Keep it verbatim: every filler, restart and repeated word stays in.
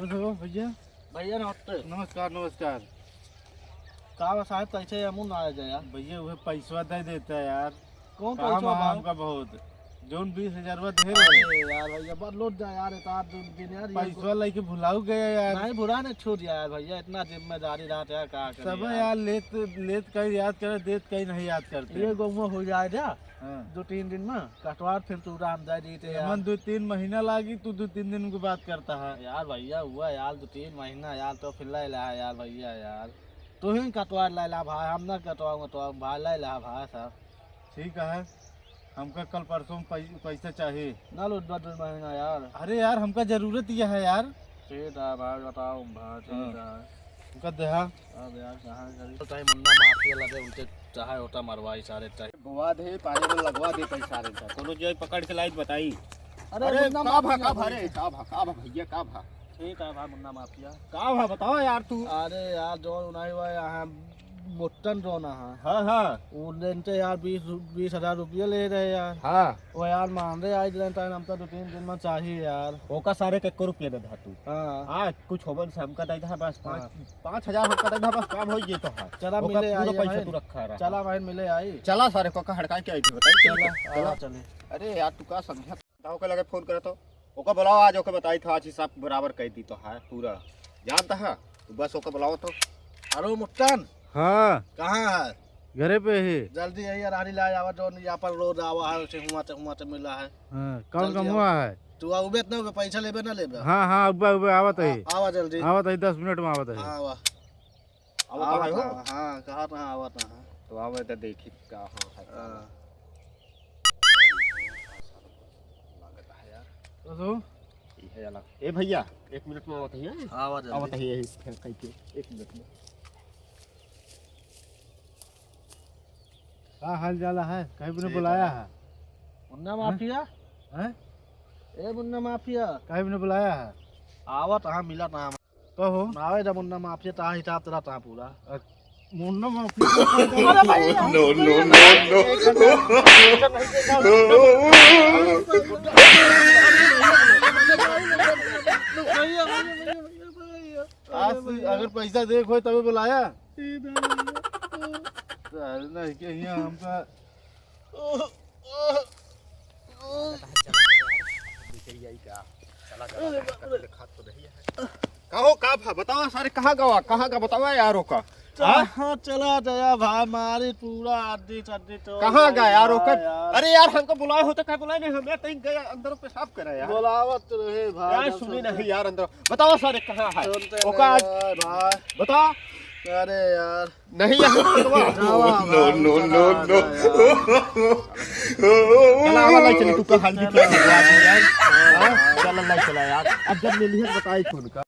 हो भैया? भैया नमस्ते। नमस्कार, नमस्कार। का बा साहब, कैसे हमू ना आ जाए यार? भैया, उहे पैसवा दे देता यार। कौन काम पैसवा है बा? हमका बहुत। जौन बीस हजारवा दे रहे। अरे यार भैया, बस लौट जा यार, इतना दिन यार, ये पैसवा लेके भुलाऊ गया यार। नहीं भुला, नहीं छूट यार भैया, इतना जिम्मेदारी रहत है, का करी सब यार। यार लेत, लेत कहीं याद करे, देत कहीं नहीं याद करते। ये गौवा हो जाए जा। हाँ। दो तीन दिन में कटवा, फिर तू राम जाए जीते यार। मन दो तीन महीना लागी, तू दो तीन दिन की बात करता है। यार भैया, हुआ यार दो तीन महीना यार, तो फिर ले ला यार भैया यार। तू ही कटवा ले ला भाई, हम ना कटवाऊँ, कटवाऊँ भाई, ले ला भाई साहब। ठीक है, हमका कल परसों में पै-, पैसा चाहिए। ना लो, दो दो महीना यार। अरे यार, हमका जरूरत यह है यार। ठीक है भाई, बताओ भाई, ठीक हाँ। है। हमका देहा। अब यार कहाँ करी? तो चाहे मुन्ना माफिया लगे, उनके चाहे होता मरवाई सारे चाहे। बुआ दे, पानी में लगवा दे पैसा रे। कोनो जो पकड़ के लाइत बताई। अरे अरे, मुन्ना का भा, माफिया का भा रे, का भा, का भा भैया, का भा? ठीक है भाई मुन्ना माफिया। का भा बताओ यार तू। अरे यार, जो नहीं हुआ यहाँ मोटन जो ना है। हाँ, हाँ। वो लेनते यार बीस, बीस हजार रुपये ले रहे यार। हाँ। वो यार मान रहे आज दिन टाइम, हमका दो तीन दिन में चाहिए यार। ओका सारे के एको रुपये दे धा तू। हाँ। हाँ, कुछ होवन से हमका दे धा बस, पाँच, हाँ। पाँच हजार हमका दे धा बस, काम हो ये तो है। चला ओका मिले पूरा आई पैसा भाई। तू रखा रहा। चला भाई मिले आई। चला सारे को का हड़का के आई थी बताई। चला, चला। आवा चले। अरे यार तू का समझा? ओके लगे फोन करे तो। ओका बुलाओ आज, ओके बताई था आज हिसाब बराबर कर दी तो है पूरा। जानता है? तू बस ओके बुलाओ तो। अरे मुट्टन। हाँ। कहाँ है? घरे पे ही। जल्दी यही अरहरी ला आवा, जो यहाँ पर रोज आवा है, उसे हुआ ते, हुआ ते मिला है। हाँ, कौन जल्दी कम आवा। हुआ है? तू आउबे त ना, पैसा लेबे ना लेबे? हाँ, हाँ, उबे, उबे, आवत है। आ-, आवा जल्दी। आवत है, दस मिनट में आवत है। हाँ, आवा। आवत आवत है हो? हाँ, हाँ, कहा था, आवत है। तो आवे तो देखी का हो है। हाँ। लागत है यार। तो सो? ये है अलग। ए भैया, एक मिनट में आवत है। आवत जल्दी। आवत है यही, फिर कह के, एक मिनट में। का हाल चाल है? कहीं भी ने ठीक बुलाया है। है? मुन्ना हैं? माफिया? हैं? ए मुन्ना माफिया। कहीं भी ने बुलाया है? आवत हाँ, मिला था। कहो। आवे जा मुन्ना माफिया, ता हिसाब तेरा ता पूरा। अ, मुन्ना माफिया। अरे भाई, no, no, no, no। आज अगर पैसा देख होए तबे बुलाया। अरे नहीं, के हियाँ हमका चला गया यार, बिगड़ जाई का? चला, चला, अरे बाप रे। कहाँ तो नहीं है। कहो, का भा? बतावा सारे, कहाँ गवा? कहाँ का बतावा यार ओका? हाँ? हाँ, चला गया भाई, मारी पूरा अड्डी चड्डी तो कहाँ गया यार ओका? यार। अरे यार, हमको बुलाए होते, कहीं बुलाए नहीं, हमें कहीं गया अंदर पेशाब करा यार। बुलावत रहे भाई, यार, जब सुनी से नहीं यार, अंदर बतावा सारे, कहाँ है सुनते ओका? नहीं यार, भाई। बता। अरे यार। नहीं है। No, no, no, no। चला, आवा, लाई चली, तू का हल्दी क्या लगवा दी यार? हाँ? चला, लाई चला यार। अब जब मिली है, बताई फोन का।